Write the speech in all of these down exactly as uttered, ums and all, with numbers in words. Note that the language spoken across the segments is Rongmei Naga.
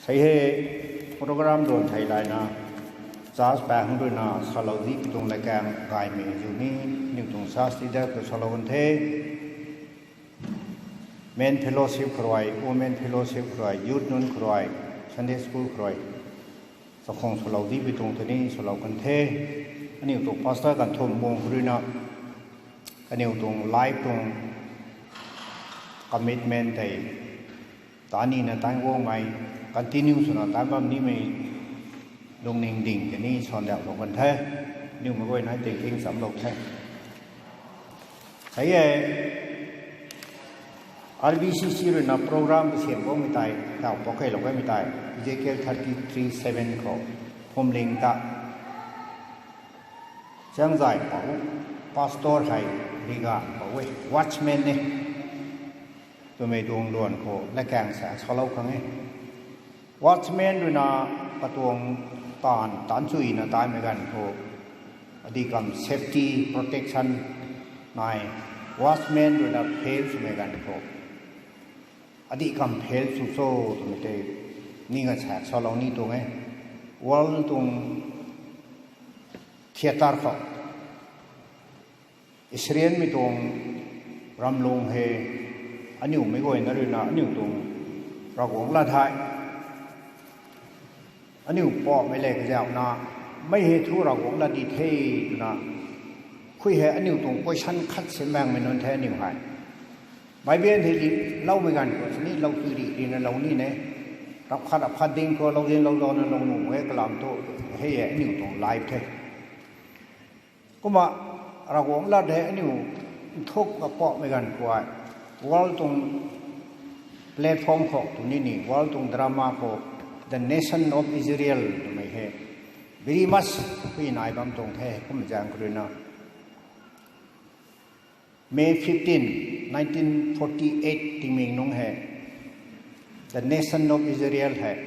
Sei hei program duan thei layna, church paeng ruina salou di pi tuang latkaeng gaymei zu ni, aniu tuang church leader khou salou kan the. Men fellowship khou rui, women fellowship khou rui, youth nunc khou rui, Sunday school khou rui, chakhwang salou di pi tuang tei ni salou kan the. Aniu tuang pastor kan thum muang khou ruina, kaniw tuang life tuang commitment tei, tanina tan guangmei, continue swna tan bam nimei, lungning ding tei ni sandauhlou kan the. Aniu mei guayna tei king chamlou the. Sei e, R B C C ruina program kasiam bammei tei, taw pakeilou kaimei tei, Ezekiel thirty three seven khou, phwamling ta, Chaengzay pou, pastor hei, riganv pou e, watchman e twmei tuang luan khou latkaeng sa salou khang e. Watchman ruina katuang taanv, taanv chuina taimei ganv khou, adih kam safety, protection nai, watchman ruina fail swmei ganv khou, adih kam fail sw cho twmei tei, ni ganv sa salou ni tuang e. World tuang theatre khou, Israelmei tuang ramlung hei, aniu mei guayna ruina aniu tuang Ravguangc lat hei, aniu pamei le kazauhna, mei hei thu Ravguangc lat di the twna, khui hei aniu tuang question khat si maengmei nunc the aniu hei. Bible hei di loumei ganv khou sini lou tui ri rina lou ni ne. Rap khat rap khat ding khou lou dinlou lana lou nuh e kalam thu, hei e aniu tuang life the. Kumna Ravguangc lat hei aniu nthuk kapakmei ganv khou, world tuang platform khou tw nini, world tuang drama khou, The Nation of Israel twmei hei very much pui nai bam tuang the. Kumna zaeng khou ruina May fifteen, nineteen forty-eight tingmik nungc hei, The Nation of Israel hei,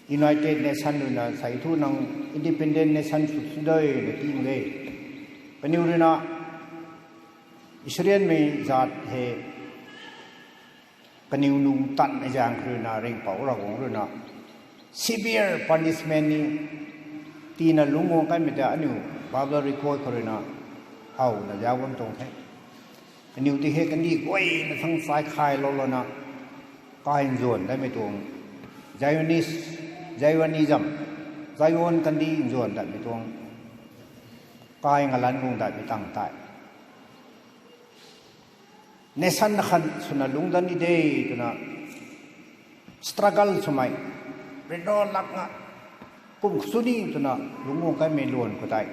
United Nation ruina sei thu nang independent nation sw sw de na ti mak e. Kaniw ruina Israelmei zaat hei, kaniw nung tanmei zaeng khou ruina ringhpouc Ravguangc ruina severe punishment ni tina lungc guang kaimei ta aniu Bible record khou ruina howna zauc bam tuang the. Kaniw ti hei kandih guayna thang chai khaylou lana, kai nzuan datmei tuang, Zionist, Zionism, Zion kandih nzuan datmei tuang, kai ngalanc guang datmei tang tei, nation khat swna lungc dat ni de twna struggle swmei, ryanra lakna, kum khou sw ni twna lungc guang kaimei luan khou tei,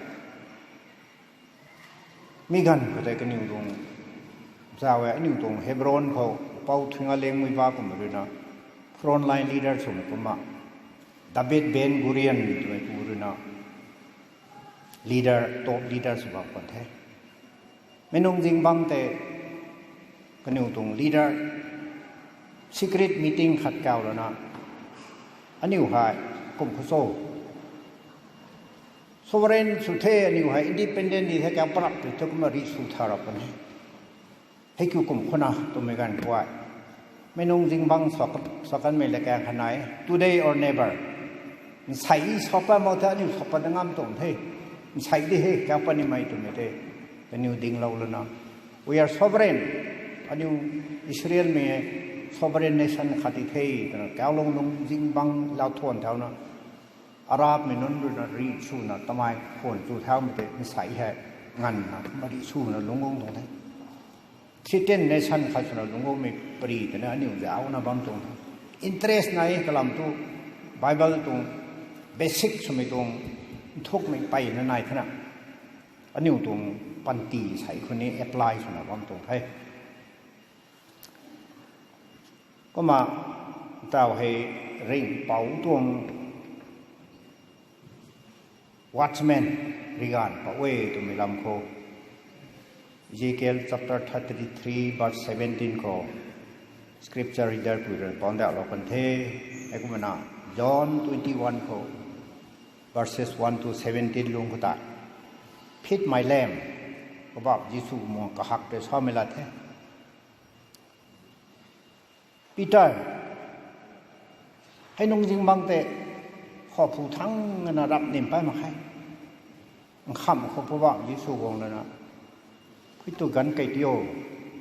mi ganv khou tei kaniw tuang zauc e, aniu tuang Hebron khou pou Thuingalengmeiba kumhmei ruina frontline leader swmei kumna, David Ben Gurion twmei pu ruina leader, top leader sw bam khwan the. Mi nungc zingbangc tei kaniw tuang leader secret meeting khat kau lana, aniu hei kum khou cho, sovereign sw the, aniu hei independent ni the, kau parap ri the kumna rih sw tha rap kan e. Hei kiu kum khou na twmei ganv khou, mi nungc zingbangc sa kanmei le kaeng kha nai, today or never. Nsei sa pat mak the, aniu sa pat da ngam tuang the. Nsei di hei kau pat nimei twmei tei, kaniw dinglou lana, we are sovereign. Aniu Israelmei sovereign nation khat di the twna kaulung nungc zingbangc lau thuan thauna, Arabmei nunc ruina rih swna tamei khwan chu thaumei tei nsei hei nganvna kumna rih swna lungc guang tuang the. Threatened nation khat swna lungc guangmei pary tei na aniu zauna bam tuang the. Interest nai kalam thu Bible tuang basic swmei tuang nthukmei mpeyna nai thena, aniu tuang panty sei khou ni apply swna bam tuang the. Kumna taw hei ringhpouc tuang watchman, riganv pou e twmei lam khou, Ezekiel chapter thirty three verse seventeen khou scripture reader pui rui paan daulou kan the. Heikumna John twenty one khou verses one to seventeen lungc khou ta, Feed my lamb, Poubauh Jisu mung kahak tei samei lat the. Peter, Hei nung zingbangc tei, khou phu thangna rap nim pai mak khe. Nkham khou Poubauhmei Jisu guang lana, khui tu ganv kei tio,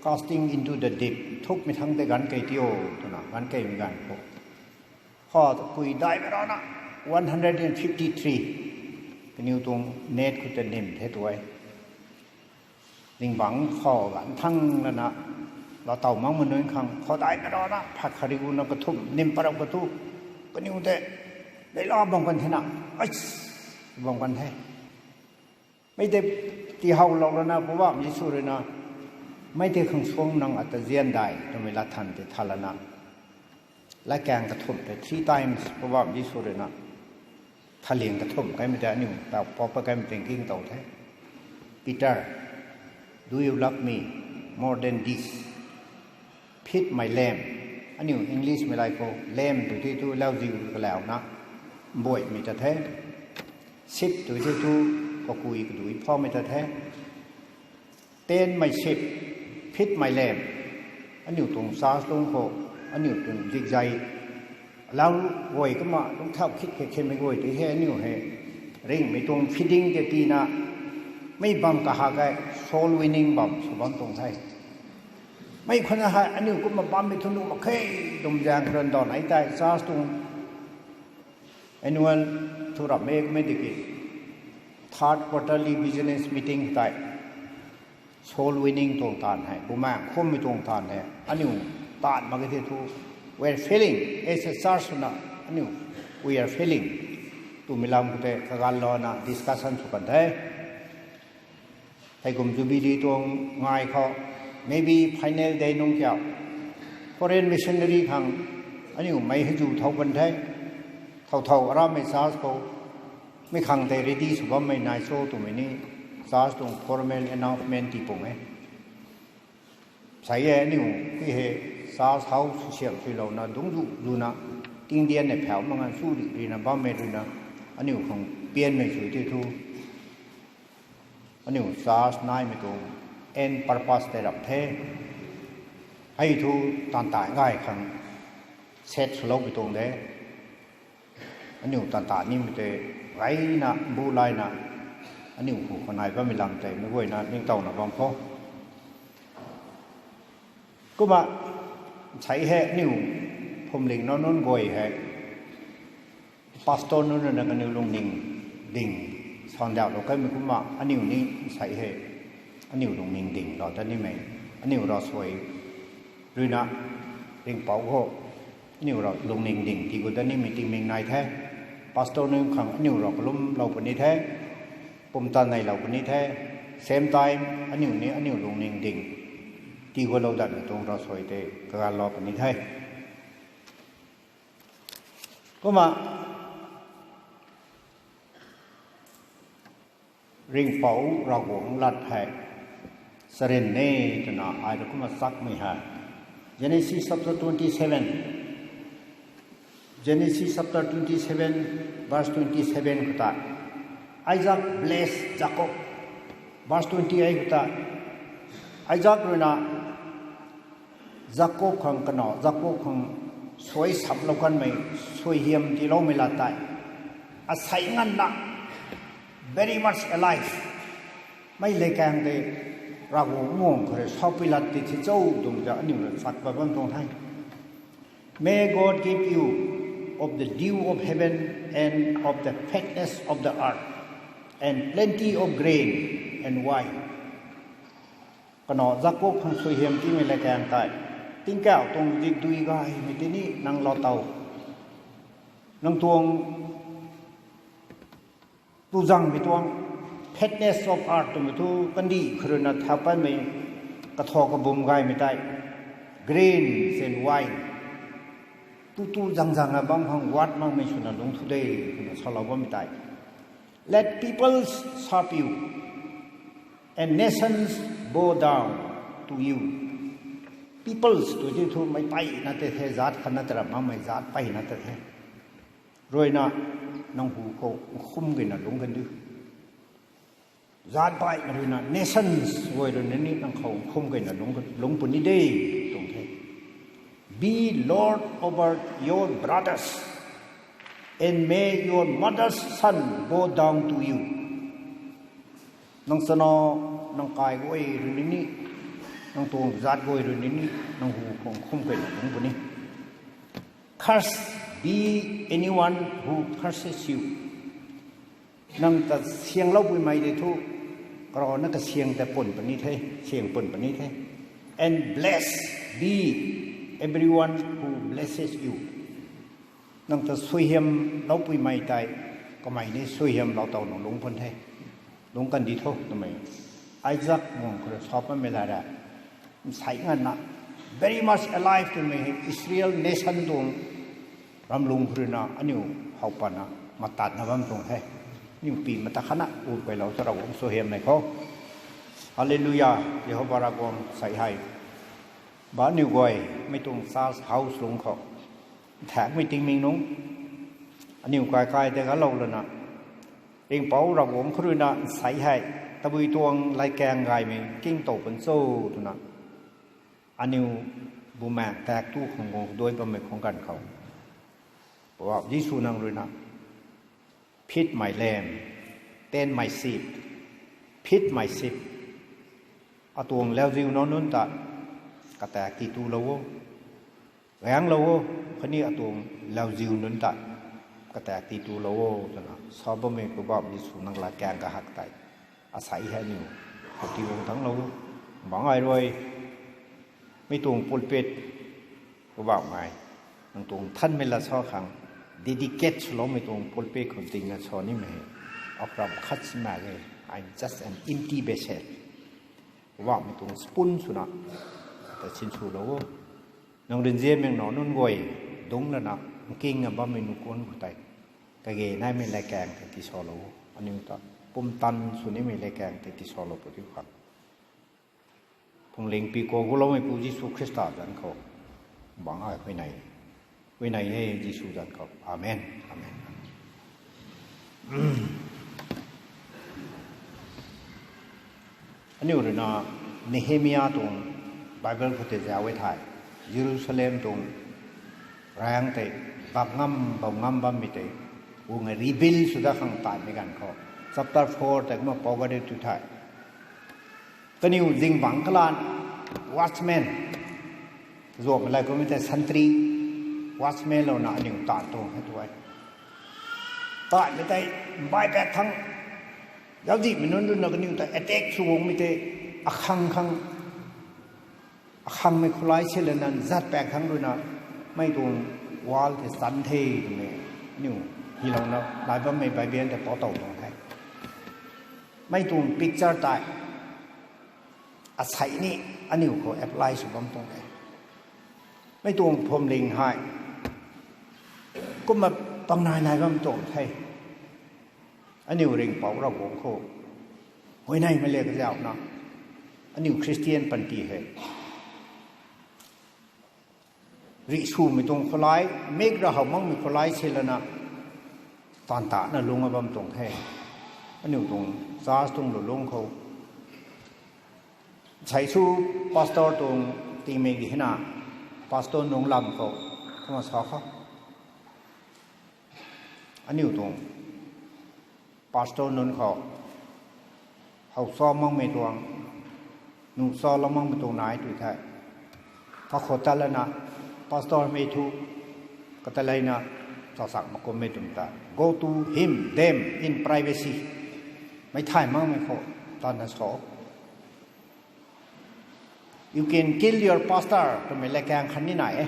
casting into the deep, thukmei thangc tei ganv kei tio, twna ganv keimei ganv khou, khou ta pui daihmei rana, one hundred and fifty three, kaniw tuang net khou ta nim the tu e. Zingbangc khou ganv thang lana, lou taw makmei nunc khang khou daihmei rana phat khariuna kathumh nim parap katu, kaniw tei, leila bam kan thena, ai, bam kan the. Mei tei, tihaulou lana Poubauhmei Jisu ruina, mei tei khang suang nang ata zian dai twmei lat than tei tha lana, latkaeng kathumh tei three times Poubauhmei Jisu ruina, thaliang kathumh kaimei tei aniu ta pop pa kaimei tei king tow the. Peter, do you love me more than this? Feed my lamb. Aniu English mei lai khou lamb tw tei thu lauziu kalauna, mbuaimei ta the. Sheep tw tei thu kakui kadui phaumei ta the. Tend my sheep, feed my lamb. Aniu tuang church lung khou, aniu tuang zikzai, lau guay kumna lungthau khit khe khenmei guay tei hei aniu hei ringhmei tuang feeding tei tina, mei bam kahak e, soul winning bam sw bam tuang the. Mei khwna hei aniu kumna bammei thu nuh mak khe, dum zaeng khou randon ei tei church tuang annual thu rammei kumei tiki, third quarterly business meeting tei soul winning tuang taanv hei, bumaeng khummei tuang taanv hei aniu taanv mak ke the thu, we are failing as a church swna, aniu, we are failing twmei lam khou tei kaganv louna discussion sw kan the. Heikum Jubilee tuang ngai khou, maybe final day nung kiu, foreign missionary khang aniu mei hei zu thau kan the. Thau thau arammei church khou, mei khang tei ready sw bammei nai cho twmei ni church tuang formal announcement tii pung e. Sei e aniu, khui hei church hou susiam suilouna dungc zu zuna, tingdian nei phau mak ngan su ri rina bammei ruina, aniu khang pianmei sw tei thu, aniu church naimei tuang end purpose tei rap the. Hei thu taanv tai gay khang set swloupui tuang de. Aniu taanv ta nimei tei gayna bu layna, aniu hu khou nai bammei lam tei mei guayna ningtowna bam kho. Kumna, sei hei aniu phuamling nac nunc guay hei, pastor nunc ruina kaniw lungning ding sandauhlou kanmei kumna aniu ni sei hei, aniu lungning dinglou dat nimei, aniu ravsuai ruina, ringhpouc khou, aniu rui lungning ding tii gut dat nimei tingmik nai the. Pastor nunc khang aniu rui kalumlou puni the, pumtan neilou puni the. Same time aniu ni aniu lungning ding tii gutlou datmei tuang ravsuai tei kaganvlou puni the. Kumna, ringhpouc Ravguangc lat hei charyn e twna ai rui kumna chakmei hei, Genesis chapter twenty seven, Genesis chapter twenty seven, verse twenty seven khou tei, Isaac blessed Jacob. Verse twenty eight khou tei, Isaac ruina Jacob khang kanow, Jacob khang suai samlou kanmei, suaihiam tiiloumei lat tei, asei nganvna, very much alive, mei lev kaeng tei Ravguangc guang khou rui saupui lat ti thi cho twmei ta aniu rui chat pat bam tuang the. May God give you of the dew of heaven and of the fatness of the earth, and plenty of grain and wine. Kanow Jacob khang suaihiam tiimei lev kaeng tei, tingkauh tuang dikdui gaymei tini nang lou tow, nang tuang tuzangmei tuang, fatness of earth twmei thu kandih khou ruina thau patmei, kathau kabum gaymei tei, grains and wine, tu tu zang zang a bam khang wat makmei swna lungc thu de, twna salou bammei tei, Let peoples serve you, and nations bow down to you. Peoples tw ti thu mei peyna tei the, zaat khatna tei ra makmei zaat peyna tei the. Ruina nang hu khou nkhum gayna lungc kan diu. Zaat baihmei ruina, nations guay ruina ni nang khou nkhum gayna lungc, lungc puni de, tuang the. Be lord over your brothers. And may your mother's son bow down to you. Nang chana, nang kai guay rui ni ni, nang tuang zat guay rui ni ni, nang hu khang khum key na lungc puni. Curse be anyone who curses you. Nang ta siangloupui mei tei thu, karana kasiang ta pun puni the, siang pun puni the. And blessed be everyone who blesses you. Nang ta suaihiamloupui mei tei, kamei ni suaihiamlou tow nang lungc pun the. Lungc kandi tho twmei. Isaac mung khou rui sa patmei la ra. Nsei nganvna, very much alive twmei hei Israel nation tuang ramlung khou ruina aniu how patna matatna bam tuang the. Aniu pi mata khatna u kailou sa Ravguangc suaihiammei khou. Hallelujah, Jehova Ravguangc sei hei. Ba aniu guay, mi tuang church house lung khou, nthakmei tingmik nungc, aniu kai kai tei galou lana, ringhpouc Ravguangc khou ruina nsei hei, tabui tuang latkaeng gaymei nking tow pun cho twna, aniu bumaengc tak tu khang guang dui bammei khang ganv khou, Poubauh Jisu nang ruina, Feed my lamb, tend my sheep, feed my sheep. Atuang lauziu nac nunc ta katak ti tulou o, gaenglou o, khatni atuang lauziu nunc ta katak ti tulou o twna sa bammei Poubauh Jisu nang latkaeng kahak tei, asei hei aniu khou ti guang thanglou o. Bang ai rui, mi tuang pulpit, Poubauh ngai, nang tuang thanmei lat sa khang dedicate swloumei tuang pulpit khou tingna sa nimei hei, akram khat si mak e, I'm just an empty vessel. Poubauhmei tuang spoon swna ta sinswlou o. Nang rinzianmei nac nunc guay dungc lana, nkingna bammei nuh kuan khou tei, kage naimei latkaeng tei tiisalou o. Aniu ta pumtan sw nimei latkaeng tei tiisalou pu diu khang, Phuamling pi khou guloumeipu Jisu Khrista zanc khou, bang ai huayney, huayney e Jisu zanc khou. Amen, amen. Aniu ruina Nehemia tuang Bible khou tei zauc e thei, Jerusalem tuang raengc tei bap ngam bam ngam bammei tei, guang e rebuild sw dat khang taimei ganv khou, chapter four tei kumna pou gari tu thei, kaniw zingbangc kalan, watchman, zuamei lay kummei tei sentry, watchman louna aniw taanv tuang hei tu e. Taimei tei, mbai pat thang, zauczihmei nunc ruina kaniw ta attack sw guangmei tei, akhang khang, akhangmei khulai se lana zat pak thang ruina, mei tuang wall tei chan the twmei, aniu hylouna nai bammei Bible tei pou tow tuang the. Mei tuang picture tei, asei ni aniu khou apply sw bam tuang e. Mei tuang phuamling hei, kumna pangnai nai bam tuang the. Aniu ringhpouc Ravguangc khou huayneymei le kazauhna, aniu Christian panty hei, rih swmei tuang khulai, mik ra how makmei khulai se lana, taanv tana lungc a bam tuang the. Aniu tuang church tuang lulungc khou, sei su pastor tuang tingmei ki hina, pastor nunc lam khou, kumna sa khou, aniu tuang pastor nunc khou, how sa makmei tuang, nuh sa lou makmei tuang nai tu the. Kakhou tat lana, pastormei thu, kata leina, chausak makummei tuang ta, go to him, them in privacy. Mei thay makmei khou, tana sa You can kill your pastor twmei latkaeng khatni nai e.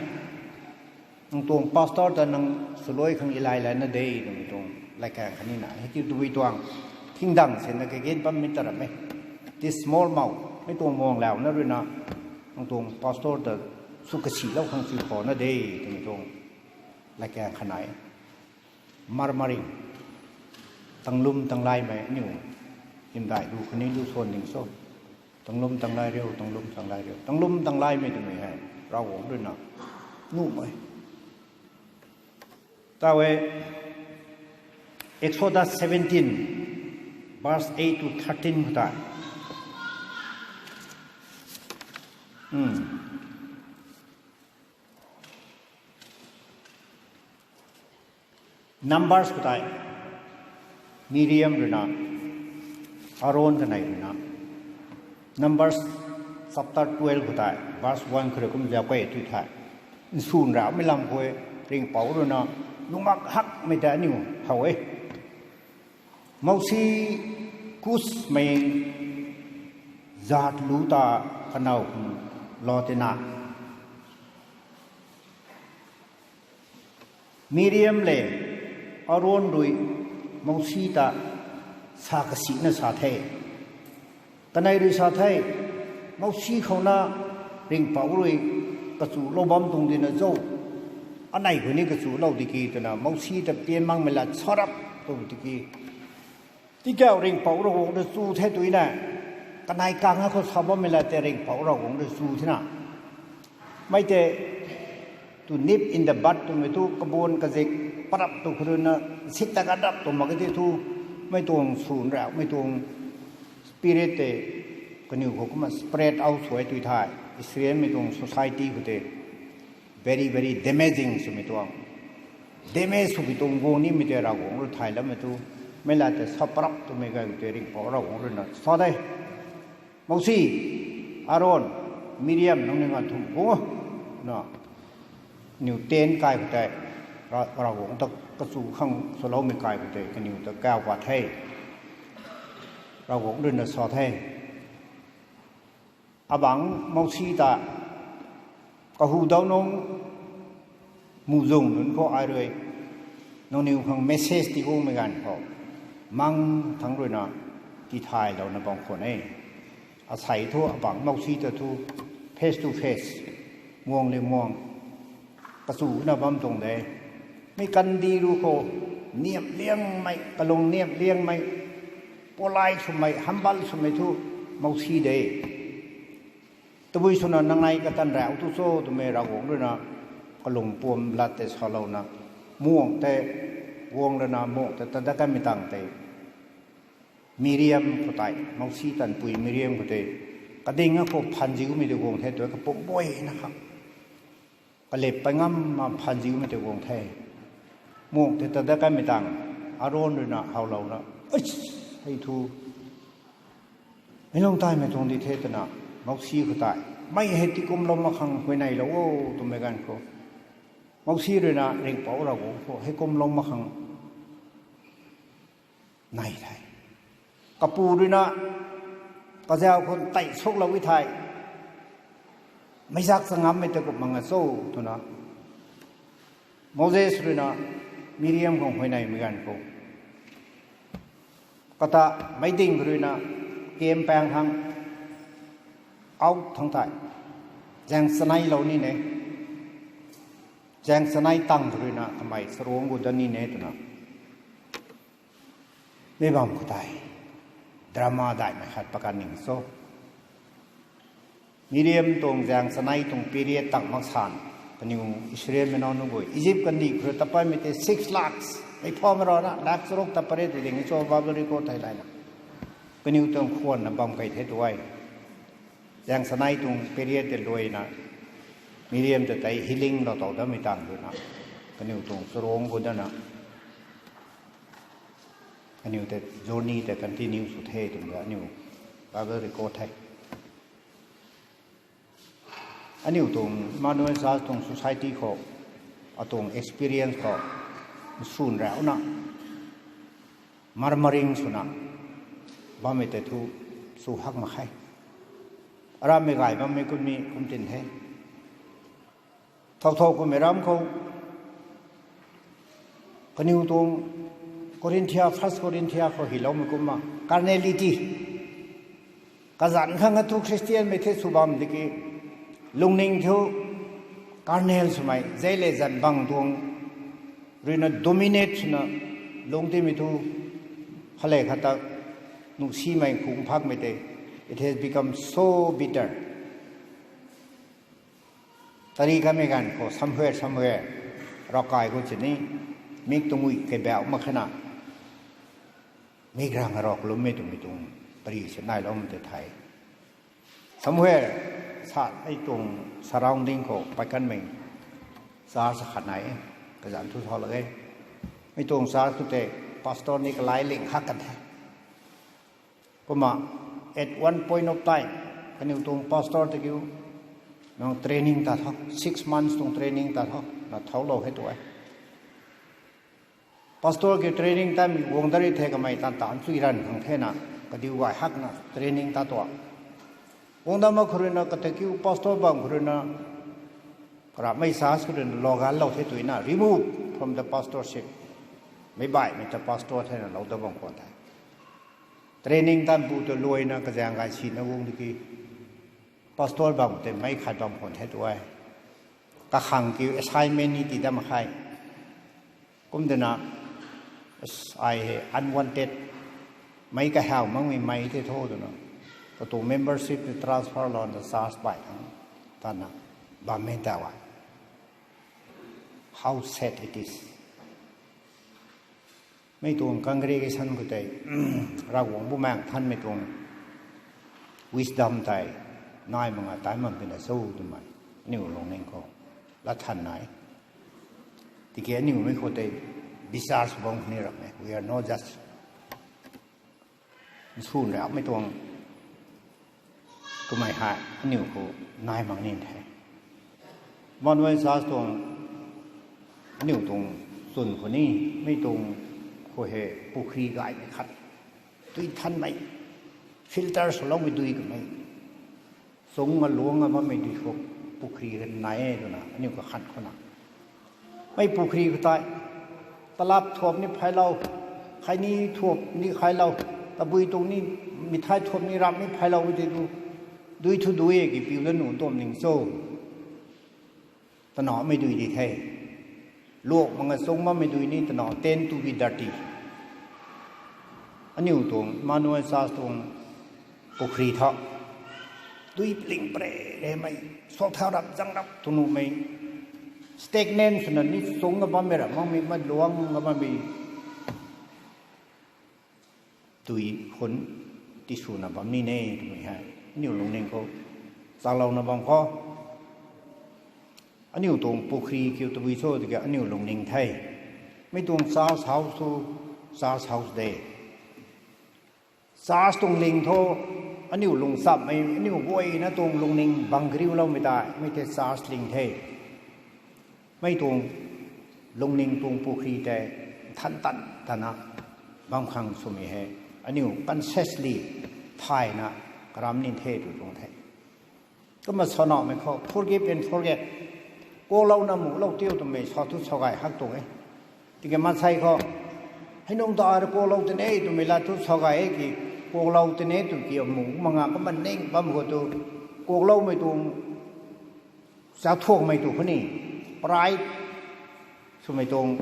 Nang tuang pastor ta nang swluai khang elay lana de twmei tuang latkaeng khatni nai e. Hei kiu tabui tuang, thingdang sina kagen bammei ta ram e. Ti small mouth, mei tuang muang launa ruina, nang tuang pastor ta sw kasilou khang sw khou na de twmei tuang latkaeng khat nai e. Murmuring, tanglum tanglaymei aniu, hymdaih lu khatni lu swan ding so. Tanglum tanglay riu, tanglum tanglay riu, tanglum tanglaymei twmei hei, Ravguangc ruina, nuhmei. Taw e, Exodus seventeen, verse eight to thirteen khou tei. Numbers khou tei Miriam ruina, Aaron kanei ruina, Numbers chapter twelve khou tei verse one khou rui kum zauc key tu the. Nsun raumei lam khou ringhpouc ruina lungmak hakmei ta aniu how e. Mousi Kushmei zaatc lu ta kanow khang lou tina, Miriam le Aaron rui Mousi ta sa kasina sa the. Kanei rui sa the, Mousi khouna ringhpouc rui kachulou bam tuang dina zauc. Anei khou ni kachulou diki twna Mousi ta tian makmei lat sarap tu tiki, tikau ringhpouc Ravguangc rui chu the twna, kanei kang a khou sa bammei lat tei ringhpouc Ravguangc rui chu thena. Mei tei to nip in the bud twmei thu kabuan kazik parap tu khou ruina, sik ta kadap tu mak ka tei thu, mei tuang swn raumei tuang spirit tei kaniw khou kumna spread out sw e tu the. Israelmei tuang society khou tei very very damaging swmei tuang, damage swmei tuang guang nimei tei Ravguangc rui thay lammei thu, mei lat tei sa parap twmei gay tei ringhpouc Ravguangc ruina sa de. Mousi, Aaron, Miriam nangniw nganv thumh guang o, na, niw ten kai khou tei, Ra- Ravguangc ta kachu khang swloumei kai khou tei kaniw ta kau pat the. Ravguangc ruina sa the, abangc Mousi ta, kahudauc nung muhzwng nunc khou ai rui nangniw khang message tiiguangmei ganv khou mang thangc ruina tithaylouna bam khwan e. Asei thu abangc Mousi ta thu face to face, muang le muang, kachuna bam tuang de. Mi kandih ru khou niamh liangmei, kalung niamh liangmei, polite swmei, humble swmei thu Mousi de. Tabui swna nangnei katan rau tu cho twmei Ravguangc ruina kalung puam lat tei salouna, muang tei guang lana muang tei tada kanmei tang tei Miriam khou tei, Mousi tanpui Miriam khou tei, kading a khou phanziumei tei guang the tu, kapumc buayna kha kalep pei ngamna phanziumei tei guang the. Muang tei tada kanmei tang, Aaron ruina howlouna, hei thu, mei lungtaimei tuang di the twna, Mousi khou tei, mei hei tikumlou mak khang huayneylou o twmei ganv khou, Mousi ruina ringhpouc Ravguangc khou heikumlou mak khang nai the. Kapu ruina kazau khou tei suklou e thei, meic zak changammei tei kup mak nga cho twna, Moses ruina Miriam khang huayneymei ganv khou, kata meiding ruina kam paeng khang out thangc thei, zaeng chaneilou nine, zaeng chanei tang ruina kamei charuangc gu dat nine twna, mei bam khou tei drama daihmei khat pakan ning cho. Miriam tuang zaeng chanei tuang period tang mak san, kaniw Israelmei nunc guay Egypt kandih khou rui tapaimei tei six lakhs, mei phamei rana lakh charuk ta pary tu ding cho Bible record thei layna, kaniw tuang khwanna bam key the tu e. Zaeng chanei tuang period tei luaina, Miriam ta tei healing lou tow datmei tang ruina, kaniw tuang charuangc gu datna, aniu tei journey tei continue sw the twmei aniu Bible record the. Aniu tuang Emmanuel Church tuang society khou, atuang experience khou, nsun rauna, murmuring swna bammei tei thu sw hak mak khe. Arammei gay bammei kumhmei kum tin the. Thau thau kummei ram khou, kaniw tuang Corinthia, First Corinthia khou hyloumei kumna, carnality, kazanc khang a thu Christianmei the sw bam tiki, lungning thu carnal swmei, zei le zan bang tuang ruina dominate swna lungc timei thu, khalei khat ta nuh simei khung phakmei tei, it has become so bitter. Tari kamei ganv khou somewhere, somewhere, ravkai khou sini, mik tuang ui kei bauh mak khana, mik rang arok lummei twmei tuang pari si nailoumei tei the. Somewhere, sa ei tuang surrounding khou paikanmei, church khat nai e, kazanc thu thau lak e. Mi tuang church khou tei pastor ni kalai ling hak kan the. Kumna, at one point of time, kaniw tuang pastor tei kiu, nang training ta tho, six months tuang training ta tho, na thouclou hei tu e. Pastor ki training time guang dari the kamei tan tan chui ran khang the na, kadiu gay hak na training ta tua. Guang dam ma khou rui na kata kiu pastor bam khou rui na, karamei church khou rui na logan lou the tui na, remove from the pastorship. Mei baihmei ta pastor the na lou da bam khwan the. Training time bu tu luai na kazaeng gay si na guang di ki. Pastor bam tei mei khat bam khwan the tu e. Kakhang kiu assignment ni ti dam khe. Kum dena, ai hei unwanted, mei kahaw makmei mei tei tho twna, katuang membership tei transfer lou na church baih thangc tana bammei ta e. How sad it is. Mi tuang congregation khou tei, Ravguangc Bumaengh Nthanmei tuang wisdom tei nai mak nga tai mak tina cho twmei aniu lungning khou lat than nai. Tiki aniu mei khou tei bichar sw bam khou ni ram e. We are not just. Nsu nriaumei tuang twmei hei aniu khou nai mak ni the. Emmanuel Church tuang aniu tuang chwn khou ni, mi tuang khou hei pukhri gaymei khat, dui thanmei, filter swloumei dui kamei, chung a luang a bammei dui khou pukhri nai e twna aniu kakhan khou na. Mei pukhri khou tei, talap thuap ni phailou, khaini thuap ni khailou, tabui tuang ni, mithai thuap ni rap ni phailou tei tu, dui thu dui e ki piu da nuh tuam ning cho. Tanamei dui di the. Luak mak nga chung bammei dui ni tana tend to be dirty. Aniu tuang Emmanuel Church tuang pukhri tha, dui pling pre remei, suak thau rap zang rap tu nuhmei, stagnant swna ni chung a bammei ram makmei, ma luang a bammei dui khun tiswna bam ni ne twmei hei aniu lungning khou chaklouna bam khou. Aniu tuang pukhri kiu tabui cho tiki aniu lungning the. Mi tuang church house thu, church house de. Church tuang ling thu, aniu lungchammei, aniu guayna tuang lungning bang kariuloumei tei, mi tei church ling the. Mi tuang lungning tuang pukhri tei nthan tan tana bam khang swmei hei aniu consciously thayna karam ni the tw tuang the. Kumna sanaumei khou forgive and forget, kuaklouna muhlou tiu twmei sa thu sa gay hak tuang e. Tiki maansei khou, hei nung ta ai rui kuaklou tene twmei lat thu sa gay e ki, kuaklou tene tw ki amu mak nga kumna ning bam khou tu, kuakloumei tuang cha thuakmei tu khou ni, pride swmei tuang,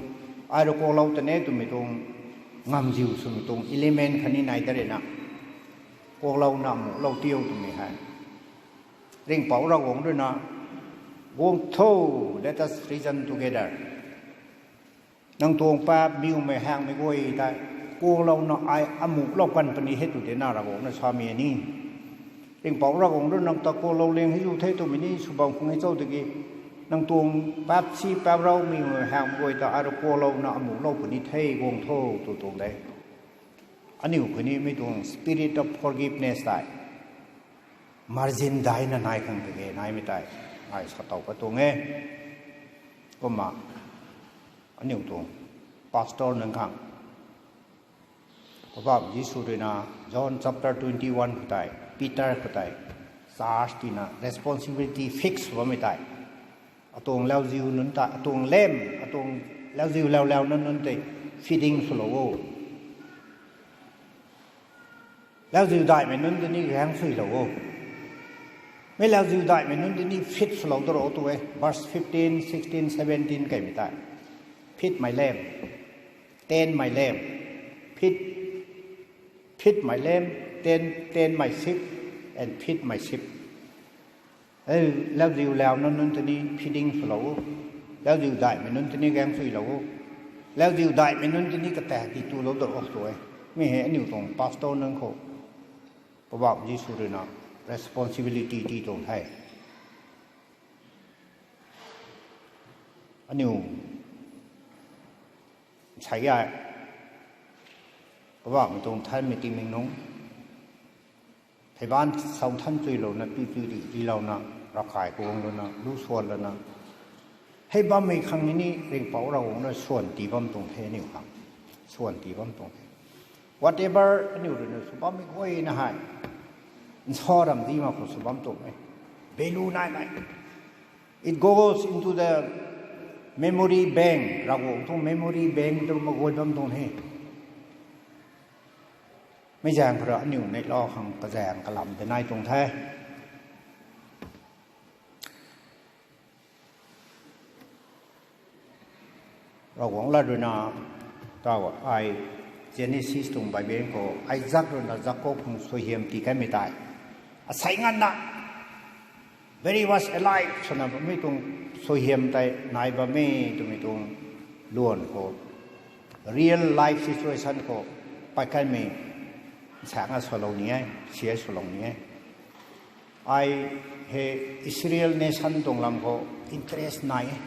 ai rui kuaklou tene twmei tuang, ngamziu swmei tuang element khatni nai ta rui na, kuaklouna muhlou tiu twmei hei, Ringhpouc Ravguangc rui na, guang tho, let us reason together. Nang tuang paap miwmei haengmei guay tei kuaklouna ai amuhlou kan puni he tw de na Ravguangc na samei ni. Ringhpouc Ravguangc rui nang ta kuaklou liang hei zu the twmei ni sw bam khang e cho tiki, nang tuang paap si paap rau miwmei haengmei guay ta ai rui kuaklouna amuhlou puni the guang tho tw tuang de. Aniu khou ni mi tuang spirit of forgiveness tei margin daina nai khang tiki naimei tei ai sa tow pat tuang e. Kumna aniu tuang pastor nunc khang, Poubauhmei Jisu rui na John chapter twenty one khou tei, Peter khou tei, church tina responsibility fix bammei tei, atuang lauziu nunc ta, atuang lam, atuang lauziu laulau nunc nunc tei feeding swlou o. Lauziu daihmei nunc tei ni gaeng suilou o. Mi lauziu daihmei nunc tei ni feed swlou da ro tu e, verse fifteen, sixteen, seventeen kaimei tei. Feed my lamb, tend my lamb, feed, feed my lamb, tend, tend my sheep, and feed my sheep. Lauziu lau nunc nunc tei ni feeding swlou o. Lauziu daihmei nunc tei ni gaeng suilou o. Lauziu daihmei nunc tei ni kata ti tulou da ro tu e. Mi hei aniu tuang pastor nunc khou Poubauhmei Jisu rui na responsibility ti tuang the. Aniu Sa e, kabamv tuang thanmei tingmik nung, theiban sau than chuilouna, tui tui di tiilouna, ravkai kuang luna, lu swan lana, hei bammei khang ni Ringhpouc Ravguangc na swan tii bam tuang the aniu khang. Swan tii bam tuang the. Whatever aniu rui na sw bammei guayna hei, nsa ramh di mak khou sw bam tuang e. Value naimei. It goes into the memory bank. Ravguangc tuang memory bank tu ma guay bam tuang the. Mei zaeng khou rui aniu neihlou khang kazaeng kalam de nai tuang the. Ravguangc lat rui na, taw ai Genesis tuang Bible khou Isaac rui na Jacob khang suaihiam tii kanmei tei, asei nganvna, very much alive swna bammei tuang suaihiam tei nai bam e twmei tuang luan khou, real life situation khou pat kanmei, nsa nga swlou ni e, share swlou ni e. Ai hei Israel nation tuang lam khou interest nai e.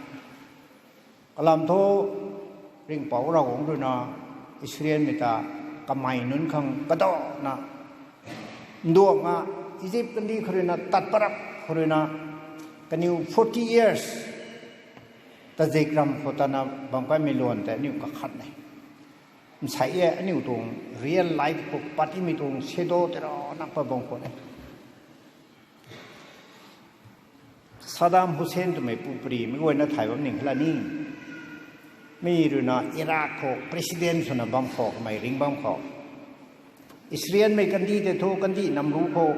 Kalam thu Ringhpouc Ravguangc rui na Israelmei ta kamei nunc khang kadana nduangna Egypt kandih khou rui na tat parap khou rui na kaniw forty years tazik ram khou tana bam kanmei luan tei aniu kakhat e. Nsei e aniu tuang real life khou pat timei tuang shadow tei rana pat bam khou e. Saddam Hussein twmei pupri mei guayna thay bam ning la ni. Mi rui na Iraq khou president swna bam khou kamei ring bam khou, Israelmei kandih tei thu kandih namru khou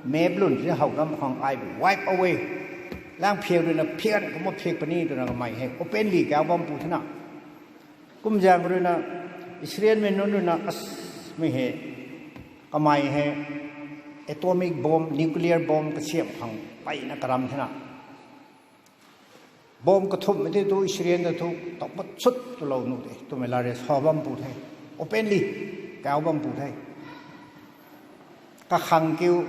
map lun si how dam khang ai wipe away. Lang phiak rui na phian kumna phiak puni twna kamei hei openly kau bam pu thena. Kumzaeng rui na Israelmei nunc rui na as, mei hei, kamei hei atomic bomb, nuclear bomb kasiamh khang peyna karam thena. Bomb kathumhmei tei thu Israel ta thu tau pat sut twlou nuh de twmei la rui sa bam pu the. Openly kau bam pu the. Kakhang kiu,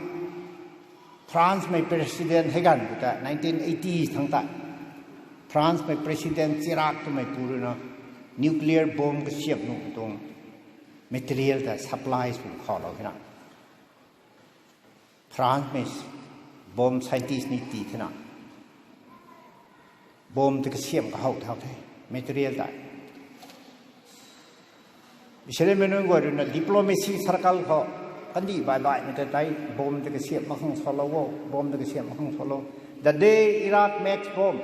Francemei president hei ganv khou ta nineteen eighty thangc ta, Francemei president Chirac twmei pu rui na nuclear bomb kasiamh nuh tuang material ta supply sw khaulou thena. Francemei bomb scientist ni tii thena. Bomb tei kasiamh kahow thau the, material tei. Israelmei nunc guay rui na diplomacy circle khou, kandih baih baihmei tei tei bomb tei kasiamh mak khang salou o, bomb tei kasiamh mak khang salou. The day Iraq makes bomb,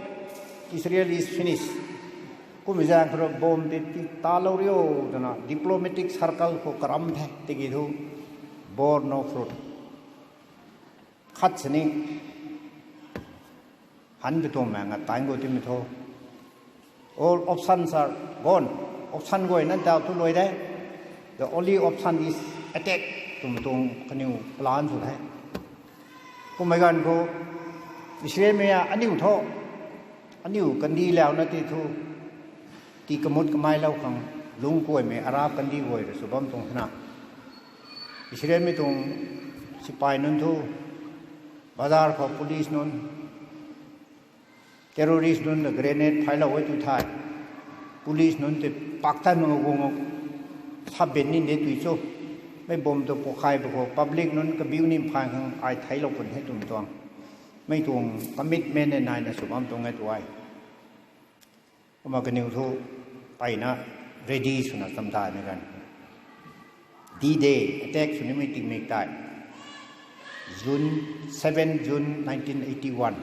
Israel is finished. Kummei zaeng khou rui bomb tei tii talou rio twna diplomatic circle khou karam the, tiki thu bore no fruit. Khat sini han bi tuang maeng a tan khou timei thu, all options are gone. Option guay na tau tu luai de. The only option is attack twmei tuang kaniw plan sw the. Kummei ganv khou Israelmei a aniu thu, aniu kandih launa ti thu, tii kamut kamailou khang lungc kuaymei Arab kandih guay rui sw bam tuang thena. Israelmei tuang sipai nunc thu, bazar khou police nunc, terrorist nunc ta grenade phailou e tu thei, police nunc tei pak tei mak guang o, sap ben ni de tui cho. Mei bomb tu pukhai pw khou public nunc kabiu ni phaan khang ai theiclou pun the twmei tuang, mei tuang commitment e naina sw bam tuang e tu ai. Kumna kaniw thu peyna ready swna chamdaimei ganv, D-Day attack sw nimei tingmik tei, June, seven June nineteen eighty-one,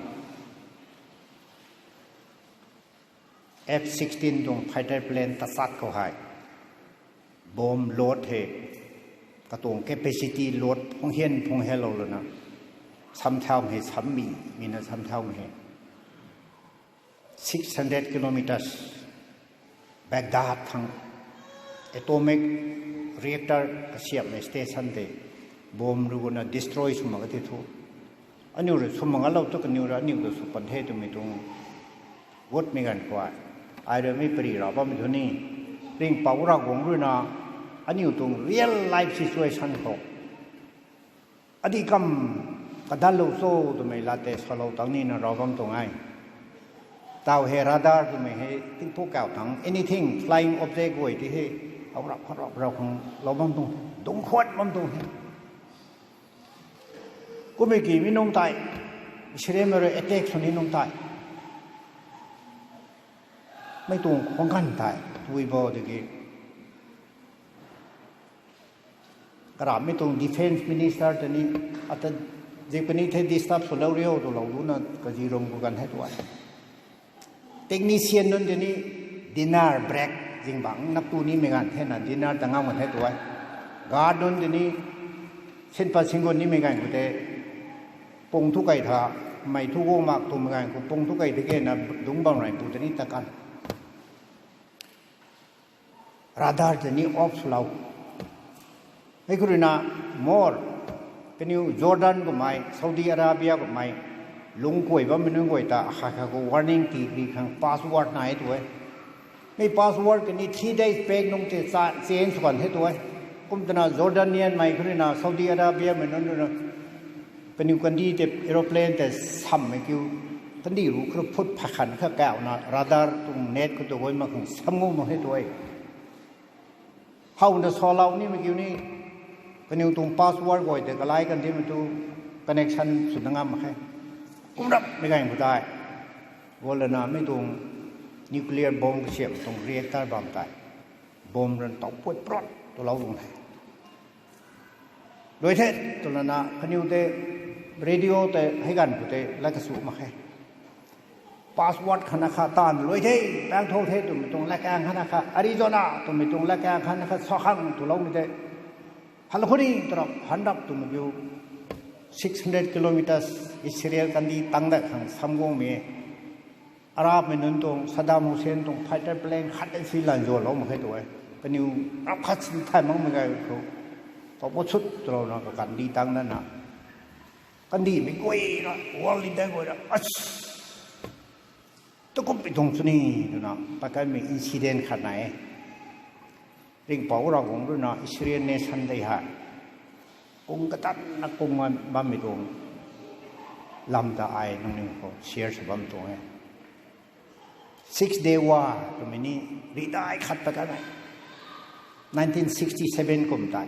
F sixteen tuang fighter plane tachat khou hei bomb load hei, katuang capacity load phunghian phunghianlou lana, samthaumei hei sammi, mina samthaumei hei six hundred kilometers Baghdad khang atomic reactor kasiamhmei station tei bomb rui guna destroy sw mak ka ti thu, aniu rui sw mak ngalou tu kaniw rui aniu ta sw pan the twmei tuang gutmei ganv khou, ai rui mi pari ra bammei thu ni, Ringhpouc Ravguangc rui na aniu tuang real life situation khou adih kam kadanlou cho twmei lat tei salou tang nina ra bam tuang e. Taw hei radar twmei hei tingpuk kau thangc anything flying object guay ti hei, hau rap hau rap rau khang lou bam tuang, dungc khwan bam tuang hei. Kummei ki mi nungc tei, Israelmei rui attack sw ni nungc tei, mei tuang khwang ganv tei tui bo tiki, karamhmei tuang defence minister tei ni, ata, zip kani the disturb swlou riu twlou luna kazi rum khou ganv hei tuai. Technician nunc tei ni dinner break zingbangc nap tu nimei ganv thena dinner ta ngam ganv hei tuai. Guard nunc tei ni sinpat singgun nimei ganv khou tei pung thu kei tha, mei thu guang mak twmei ganv khou pung thu kei the kena dungc bam rey pu tei ni ta kan. Radar tei ni off swlou. Hei khou ruina more, kaniw Jordan kummei, Saudi Arabia kummei, lungc kuay bammei nunc guay ta akhat khat khou warning ti ri khang password nai tu e. Mei password kani three days back nungc tei change sw kan the tu e. Kum twna Jordanianmei khou ruina Saudi Arabiamei nunc ruina kaniw kandih tei aeroplane tei sammei kiu, kandih ru khou phut phay khan kha kauna radar tuang net khou tu guay mak khang sam ngu mak the tu e. Howna salou nimei kiu ni, kaniw tuang password guay tei kalai kandihmei tu connection swna ngam mak khe. Kum rapmei ganv khou tei, gualana mei tuang nuclear bomb kasiam tuang reactor bam tei, bomb run tow puat prot twlou tuang the. Luai the, twlana kaniw tei radio tei hei ganv khou tei lat kasu mak khe. Password khatna kha taanv luai the, pang thou the twmei tuang latkaeng khatna kha, Arizona twmei tuang latkaeng khatna kha sa khang twloumei tei, hal khou ni tarap han rap twmei kiu, six hundred kilometers Israel kandih tang dat khang sam guangmei e. Arabmei nunc tuang, Saddam Hussein tuang fighter plane khat e si lan zuanlou mak khe tu e. Kaniw rap khat si thay makmei gay khou, tow puat sut twlouna kakandih tang datna, kandihmei guay ra, world leader guay ra, tukumhmei tuang sw ni, twna pakanmei incident khat nai e. Ringhpouc Ravguangc ruina Israel nation tei hei kung katanna kung bammei tuang lam ta ai nangniw khou share sw bam tuang e. Six Day War twmei ni, ridai khat ta kanmei, nineteen sixty seven kum tei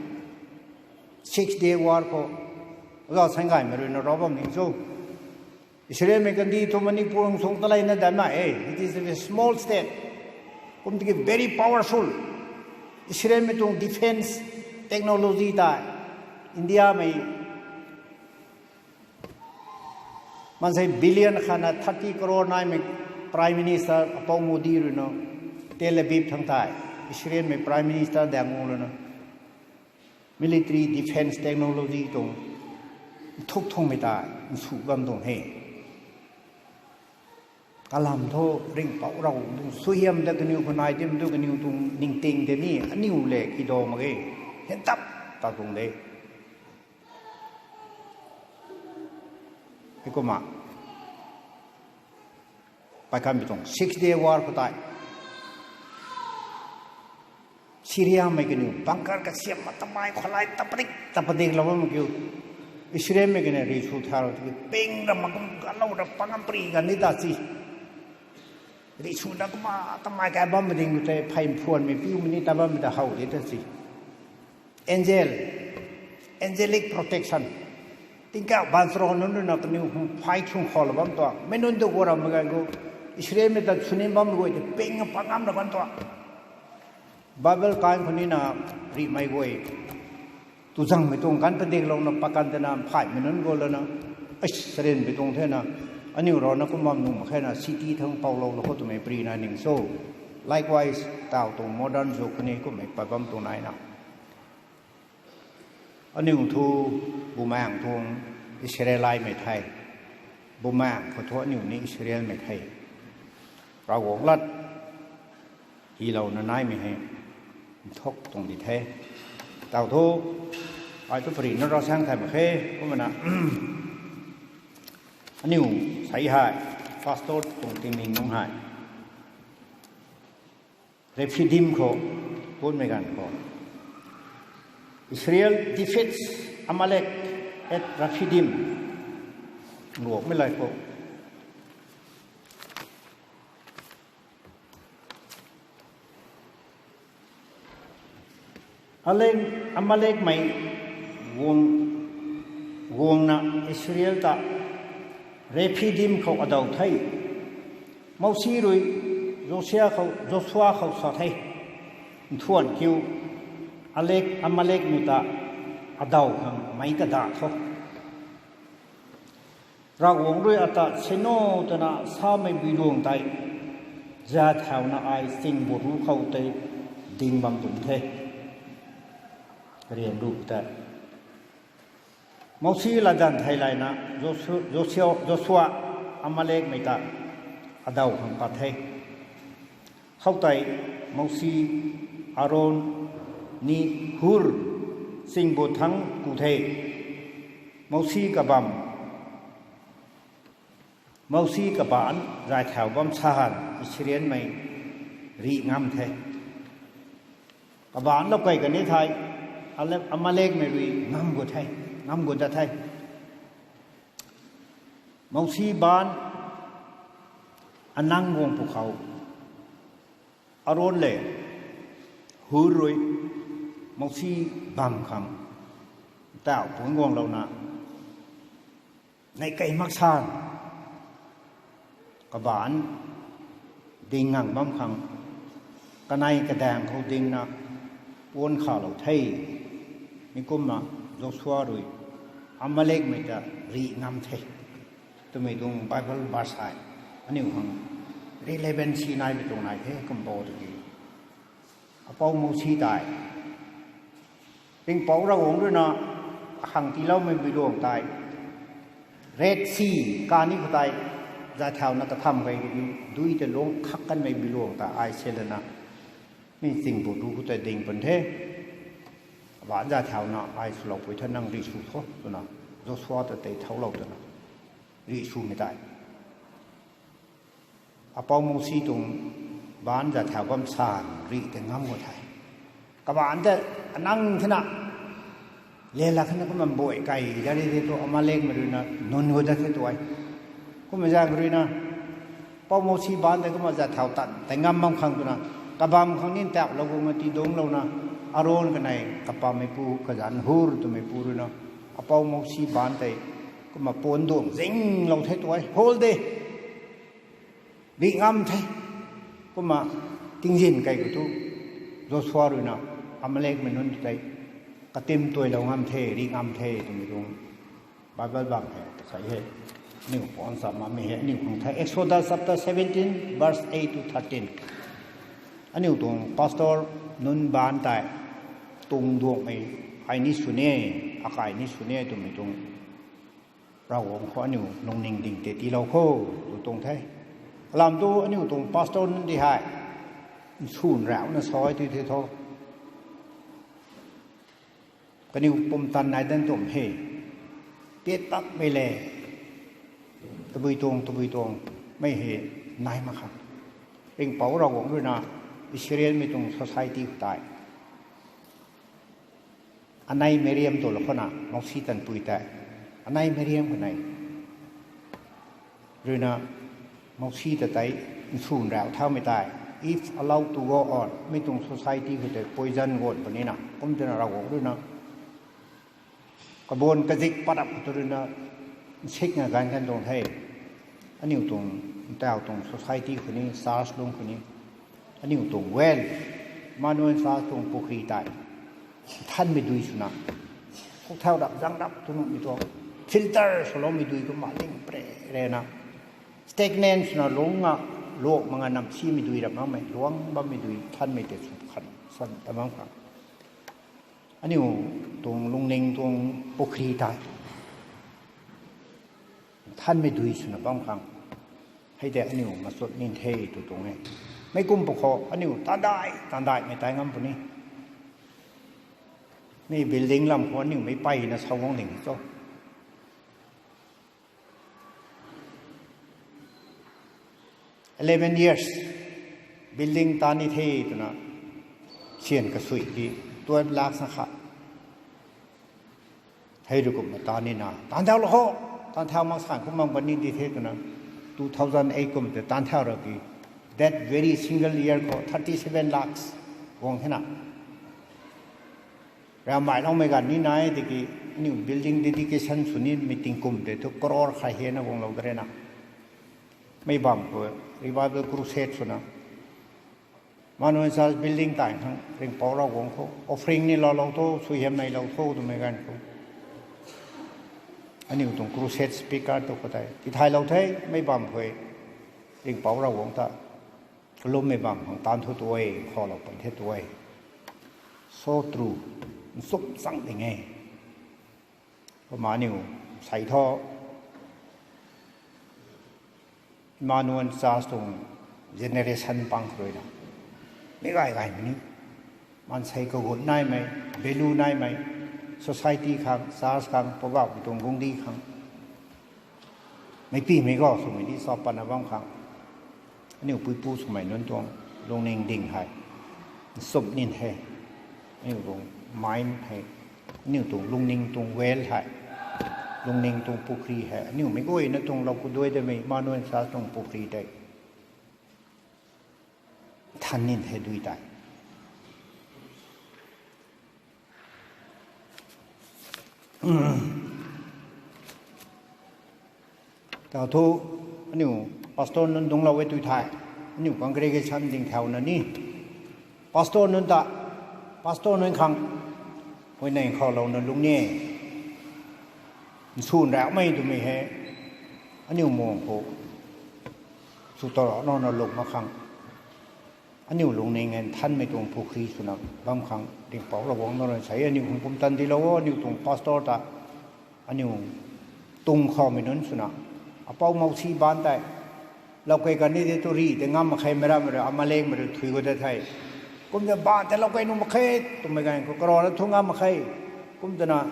Six Day War khou, oza Sainggaymei ruina rou bam ning cho, Israelmei kandih thu Manipur hang sung taleina danmei e, it is a small state. Kum tiki very powerful. Israelmei tuang defence technology tei Indiamei maansei billion khatna thirty crore naimei Prime Minister apou Modi ruina Tel Aviv thang tei Israelmei Prime Minister daeng guang lana military defence technology tuang nthuk thungmei tei nsu bam tuang he. Kalam thu Ringhpouc Ravguangc tuang suaihiam ta kaniw khou nai tim tu kaniw tuang ningting tei ni aniu le kidaw mak ge, hentap ta tuang de. Heikumna paikanmei tuang Six Day War khou tei Syriamei kaniw bunker kasiam ma tamei khou lai tapadik tapadiklou bammei kiu, Israelmei kaniw ri sw tharou tiki ping ra makum kalou ra pangam pri kan ni ta si. Ri sw na kumna tamei kai bammei ding khou tei phey mphuanmei piumei ni ta bammei ta how di ta si. Angel, angelic protection. Tingkauh baanchara nunc ruina kaniw hung phay thung khou la bam tuang. Mei nunc tu gua rammei ganv khou Israelmei ta sw ni bammei guay tei ping pangam ra kan tuang. Bible kan khou nina rihmei guay tu zangmei tuang kan padiklouna pakan tana phaymei nunc gua lana, ai, sarinmei tuang thena, aniu rana kum bam nuh mak khe na city thang poulou la khou twmei prina ning cho. Likewise, taw tuang modern zuk khou ni kummei pat bam tuang naina. Aniu thu bumaengc tuang Israelmei the. Bumaengc khou thu aniu ni Israelmei the. Ravguangc lat hylouna naimei hei nthuk tuang di the. Taw thu, ai thu pari na rau sang thay mak khe, kumna aniu sei hei, pastor tuang tingmik nunc hei Rephidim khou, punmei ganv khou, Israel defeats Amalek at Rephidim. Ruakmei lai khou Alek, Amalekmei guang, guangna Israel ta Rephidim khou adaw the. Mousi rui Josia khou, Joshua khou sa the, nthuan kiu, Alek, Amalekmei ta adaw khang meic kadaih tho. Ravguangc rui ata sino twna samei biluang tei zat thauna ai chingbu ru khou tei ding bam pun the. Rian ru tei Mousi latdanv thei layna Josu-, Joshua, Joshua Amalekmei ta adaw khang pat the. Khoutei Mousi, Aron ni Hur chingbu thangc ku the. Mousi kabamv, Mousi kabaanc zay thau bam san Israelmei rih ngam the. Kabaanc lou kei kani thei, Ale-, Amalekmei rui ngam gut the, ngam gut dat the. Mousi baanc anang guang pwkhou, Aron le Hur rui Mousi bamv khang tauh pungc guanglouna nei kei mak san, kabaanc ding ngang bam khang, kanei kadaeng khou dingna puan khalou the. Mi kumna Joshua rui Amalekmei ta rih ngam the twmei tuang Bible verse hei aniu khang relevancy naimei tuang nai the kum bo tiki, apou Mousi tei Ringhpouc Ravguangc ruina akhang tiiloumei biluang tei, Red Sea kani khou tei zay thauna katham kei tiki, dui tei lungc khak kanmei biluang ta ai se lana, mi chingbu ru khou tei ding pun the. Abaanc zay thauna ai swlou pui the, nang rih sw tho twna Joshua ta tei thoulou twna rih swmei tei, apou Mousi tuang baanc zay thau bam san rih tei ngam gut the. Kabaanc ta anang thena, lelak khana kumna mbui kei da ri the tu Amalekmei ruina nunc gut dat the tu e. Kumna zaeng ruina, apou Mousi baanc tei kumna zay thau tan tei ngam bam khang twna, kabamv khang ni ntauhlou guangna tiidungclouna, Aron kanei kapammeipu kazanc Hur twmeipu ruina, apou Mousi baanc tei kumna puan duang zinglou the tu e, whole day rih ngam the. Kumna tingzin kei khou tu Joshua ruina Amalekmei nunc tei katim tuailou ngam the, rih ngam the twmei tuang Bible bam hei kasai he. Aniu puan sa makmei hei aniu khang the, Exodus chapter seventeen, verse eight to thirteen. Aniu tuang pastor nunc baanc tei tungduangmei ai ni sw ni, akai ni sw ni twmei tuang Ravguangc khou aniu lungning ding tei tiilou kho tw tuang the. Alam tu aniu tuang pastor nunc di hei nswn rauna sa e tw the thu, kaniw pumtan nai dan tum he, tiat takmei le, tabui tuang tabui tuang mei hei nai mak khang. Ringhpouc Ravguangc ruina Israelmei tuang society khou tei anei Miriam twlou khou na Mousi tanpui tei, anei Miriam kanei ruina Mousi ta tei nswn rau thaumei tei, if allowed to go on, mi tuang society khou tei poison guan punina kum twna Ravguangc ruina kabuan kazik pat rap khou tu ruina nsikna ganv kan tuang the. Aniu tuang, ntau tuang society khou ni, church lung khou ni, aniu tuang well, Emmanuel Church tuang pukhri tei nthanmei dui swna, khuk thau rap zang rap tu nuhmei tuang, filter swloumei dui kumna ling pre rena, stagnant swna lungc a, lok manga namsimei dui rap makmei, luang bammei dui nthanmei tei sw khan san ta bam khang, aniu tuang lungning tuang pukhri tei nthanmei dui swna bam khang, hei tei aniu machut nin the tw tuang e. Meic kum pwkhou aniu tandai tandaimei tai ngam puni. Mi building lam khou aniu meic peyna sa guang ding cho. Eleven years building taan ni the twna syan kasui ki twelve lakhs na kha. Hei rui kumna taan nina, taan thau lou ho, taan thau mak san kum mang bam ni di the twna, two thousand eight kum tei taan thau ra ki, that very single year khou thirty seven lakhs guang thena. Ramhmei loumei ganv ni nai tiki, aniu building dedication sw nimei tingkum tei thu crore khat hena guanglou da rena. Mei bam khou revival crusade swna, Emmanuel Church building tai khang Ringhpouc Ravguangc khou offering ni loulou tho, suaihiamneilou tho twmei ganv khou, aniu tuang crusade speaker tu khou tei tithaylou the. Mei bam khou Ringhpouc Ravguangc ta kalummei bam khang taanv thu tu e, khalou pan the tu e. So true. Nchumh chang ding e. Kumna aniu sei thu Emmanuel Church tuang generation pang khou ruina, meic gay gaymei ni, maansei kagut naimei, value naimei, society khang, church khang, Poubauhmei tuang guangcdic khang, meicpimei ga swmei ni sa patna bam khang, aniu puipu swmei nunc tuang lungning ding hei nchumh nin he. Aniu tuang mind hei, aniu tuang lungning tuang well hei, lungning tuang pukhri hei aniu meic guayna tuang lou khou duai damei Emmanuel Church tuang pukhri tei than nin he dui tei. Tau thu, aniu pastor nunc dungclou e tui thei, aniu congregation ding thauna ni, pastor nunc ta, pastor nunc khang, huayney khou louna lungc ni e. Nsun raumei twmei hei, aniu muang khou sw ta rana lung mak khang, aniu lungning nthanmei tuang pukhri swna bam khang Ringhpouc Ravguangc na rui sei aniu hung pumtan dilou o. Aniu tuang pastor ta, aniu tung khaumei nunc swna, apou mousi baanc tei, lou key kan ni de tu ri tei ngam mak khe, meic rammei rui, ama lengmei rui thui khou de the. Kumna baanc tei lou key nuh mak khe twmei ganv khou karana thu ngam mak khe. Kum twna,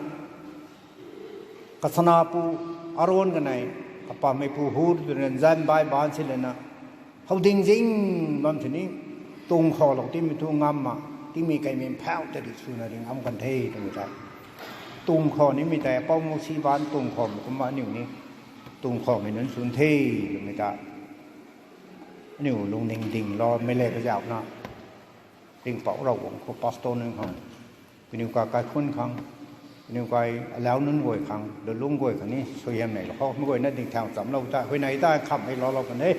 kasanapu Aron kanei, kapammeipu Hur twna zanc bai baanc si lana, how ding zing bam sini, tung khaulou timei thu ngam mak, tingmei kaimei mphau ta ri swna ring am kan the twmei tei, tung khau nimei tei apou mousi baanc tung khaumei kumna aniu ni tung khaumei nunc swn the twmei ta, aniu lungning ding lou mei le kazauhna, Ringhpouc Ravguangc khou pastor nunc khang, kaniw kai kaikhunc khang, kaniw kai alau nunc guay khang, lulungc guay khang ni suaihiamneilou khou, meic guayna ding thau chamlou ta, huayney ta khamhmei loulou kan e.